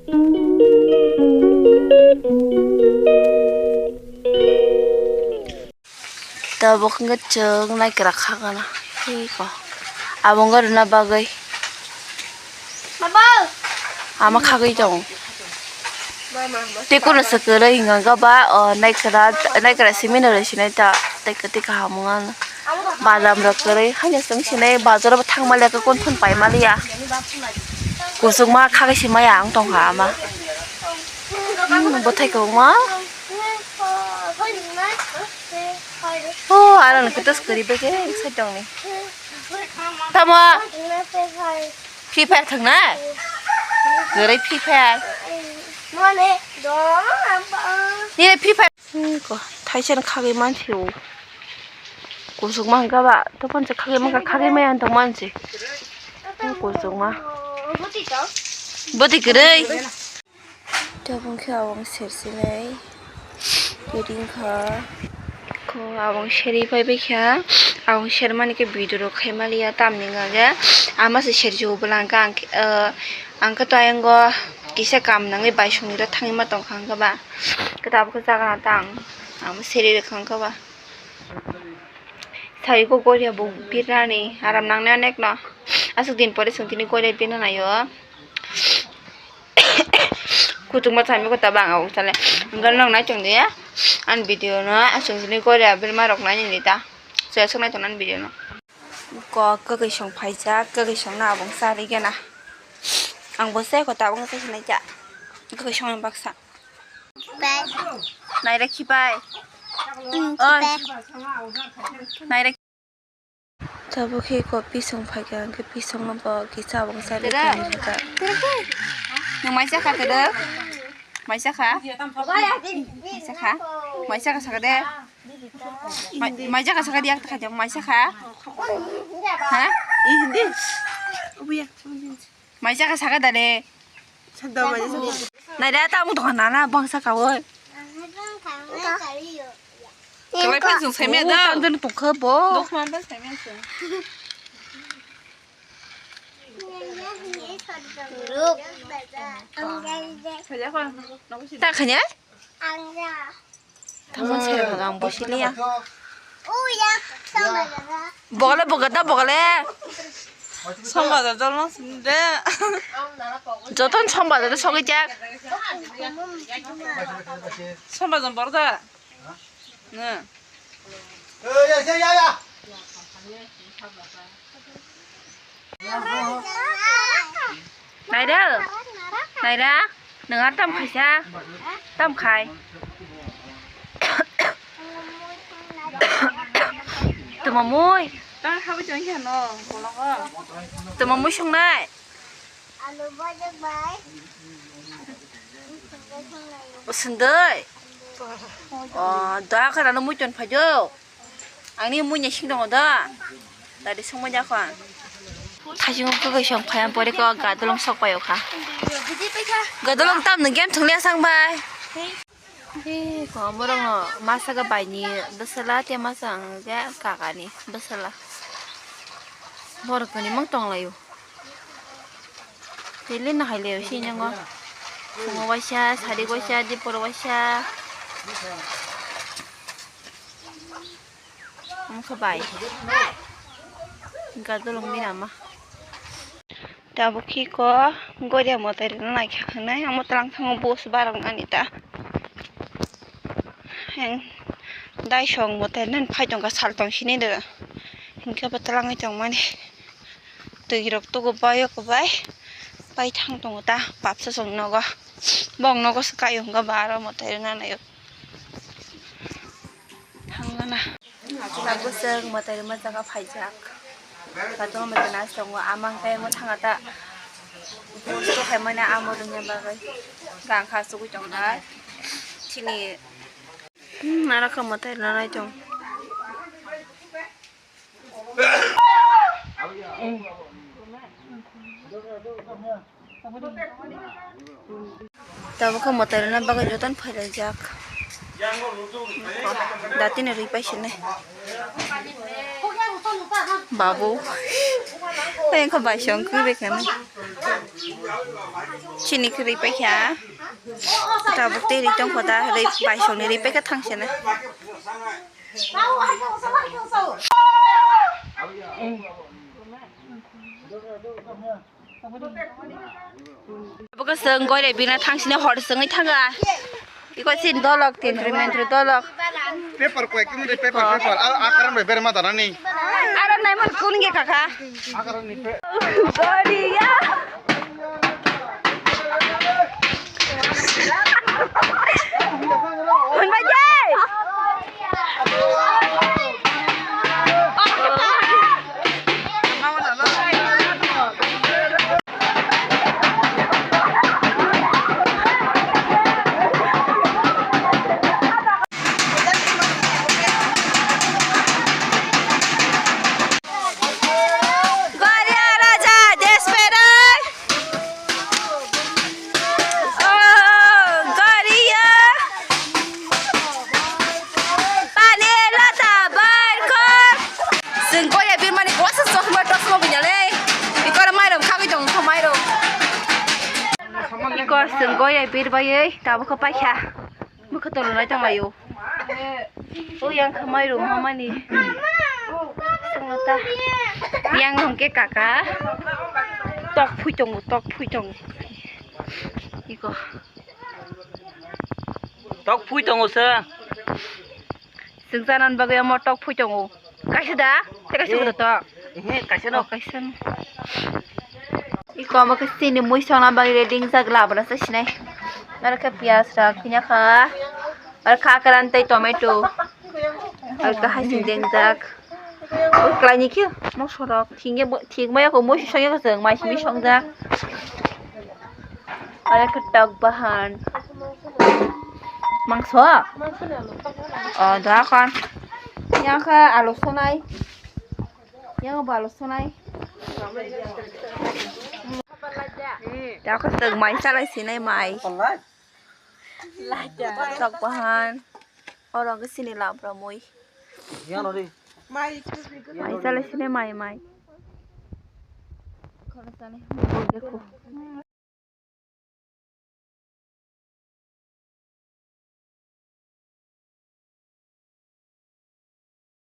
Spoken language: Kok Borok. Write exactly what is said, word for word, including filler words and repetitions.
Tabuk wngkha chwng naikra khagana. Iko. Abo wngkha rwna bagwi. Ama khagwi tongo. Tei kono se kwrwi hwnka hwnkhe ba, o, naikra, naikra simi no rw sinai ta, tei kwtwi kaham wngya no. Badam rok kwrwi, haino chwng sinai bazar o bo thang maliya khe, kon phon pai maliya. Kuchukma khagwi se maya ang tongkha ama. Hmm, bwthai kwbangma. O, aro no kwtwi se kwrwi bai khe sai tongni. Tamo? Free Fire thwngna? Kwrwi Free Fire. Nini Free Fire. Hmm, ko, thaisa no khagwi mansi o. Kuchukma hwnka ba, to pansa khagwi mankha, khagwi maya wng tong mansi. Hmm, kuchukma. Bwtwi kwrwi. Tabuk khe abang sersinai ring kha. Ko abang seri pai bai kha. Abang sermani khe video rok khai maliya tamni hwnka khe ama se serjio bwla hwnka ang khe, ah, ang khe to ayang o kisa kam nangwi bai songni ro thangwi ma tongkha hwnka ba. Khe tabuk khe jaga na ta ang, ang seri rwkha hwnka ba. Sai ko goria bo birani aram nangnai onek no. Aswk din pore chwng tini goria birna naio. Kuchukma thani ko tabang ang sale. Hwnkheno nai chwng de ani video no aswk tini goria birma rok nai ni ta. Chwng nai tong ani video no. Ko kwkwi song phaijak, kwkwi song no abong charwi gana. Ang bo se ko tabang se sinai ja. Kwkwi song baksa. Naira khipai. Oi. Naira. Tabuk khe ko pisong phaikha, hwnkhe pisong no bo kisa abong charwi tongkha. Nwng mai chakha tede? Mai chakha? Mai chakha? Mai chakha sakha de? Mai, mai chakha sakha de, yak ta kha de, mai chakha? Ha? Mai chakha sakha da de? Naira ta mung tong nana bangsa ka oi. Kalai phai chwng saimaya da. Tang dano tongkha bo. Dokma ba saimaya chwng. Ta khanya? Tamo se ang bosiliya. Bogole bogata bogole. Sombajar jol no sinde. Joton sombajar sogwi jak. Sombajar borda. Nw. Naira, naira, nwng a tam khaisa, tam khai. Tuma mui. Tang habai tong khe no, bolongo. Tuma mui songnai. Sundui. O, da kha rano muiton phaijo. Angni muinya sing tongo da. Dadi songma jakho ang. Thajingo kwkwi song phai ang pore ko gadolong sok paio kha. Gadolong tamni game thungliya sang bai. He, ko borokno masa khe baini bwsala tei masa hwnkhe kakani bwsala. Borok tini mung tonglaio. Tei lino hai le sini ngo. Phungo waisa, sari waisa, dipor waisa. Wngkha bai. Gadolong bini ama. Tabuk khe ko goria mwtai rwna naikha hwnwi, omo twlang thango bus barok nani ta. Heng, daisong mwtai nani phai tongkha sal tong sini do. Hinkhe bo twlangwi tongmani. Twi rok tugo bai o kwbai. Pai thang tongo ta, papsa chwng nogo. Bong nogo swkai o hwnba ba aro mwtai rwna naio. Thangna. Abo chwng mwtai rwma jaga phaijak. Katorma mwtai nai tongo, amang khe mo thanga ta. Busto khaimani amo rwngya bagwi. Gangkha chugui tongkha. Chini. Hmm, nara kha mwtai rwna nai tong. Tabuk khe mwtai rwna bagwi jotono phailaijak. Datino rwi paisinai. Babu. Tei wngkha baisong kwbeknani. Chini kwrwi paikha. Tabuk tei ri tongkho da, ri baisongni ri paikha thangsene. Abo kwchwng goire bina thangsine hor swngwi thanga. Iko sin dolok, tentri mentri dolok. Paper koi, kimri paper, paper. A, a karan bai berma dana ni. Aran nai man kun ge kaka. A karan ni pe- Goria. Hun bai jai. Goria raja desperai. Oh, Goria. Pani lota barkor. Sengkoi ya birmani kwasa chosma tosma bunyale. Ikora mairum khagwi tong kho mairum. Ikor sengkoi ya birbai tabuk paikha. Bwkha tolonai tonglaio. O yang kha mairum hamani. Songno ta. Yang hwnkhe kaka. Tok phui tongo, tok phui tongo. Iko. Tok phui tongo se. Chwng chanani bagwi omo tok phui tongo. Kaisa da? Tei kaisa Eh. Kotor to? Ehe, kaisa no. Oh, kaisa no. Iko omo khe chini mui songna bagwi ready wngjak, labana se sinai. Aro khe piyaj rok phinya kha. Aro kha kwran tei tomato. Aro khe hai sing dengjak. Ui, kwlaini khe moso rok thik maya kho, mui songya kho chwng mai simi songjak. Aro khe tok bahan. Mangso? O, da kon. Yang khe alu sonai. Yang bo alu sonai. Da kon tok mai salai sinai mai. Tok bahan. Oro khe sini labra mui. Yang no ri. Mai salai sinai mai, mai.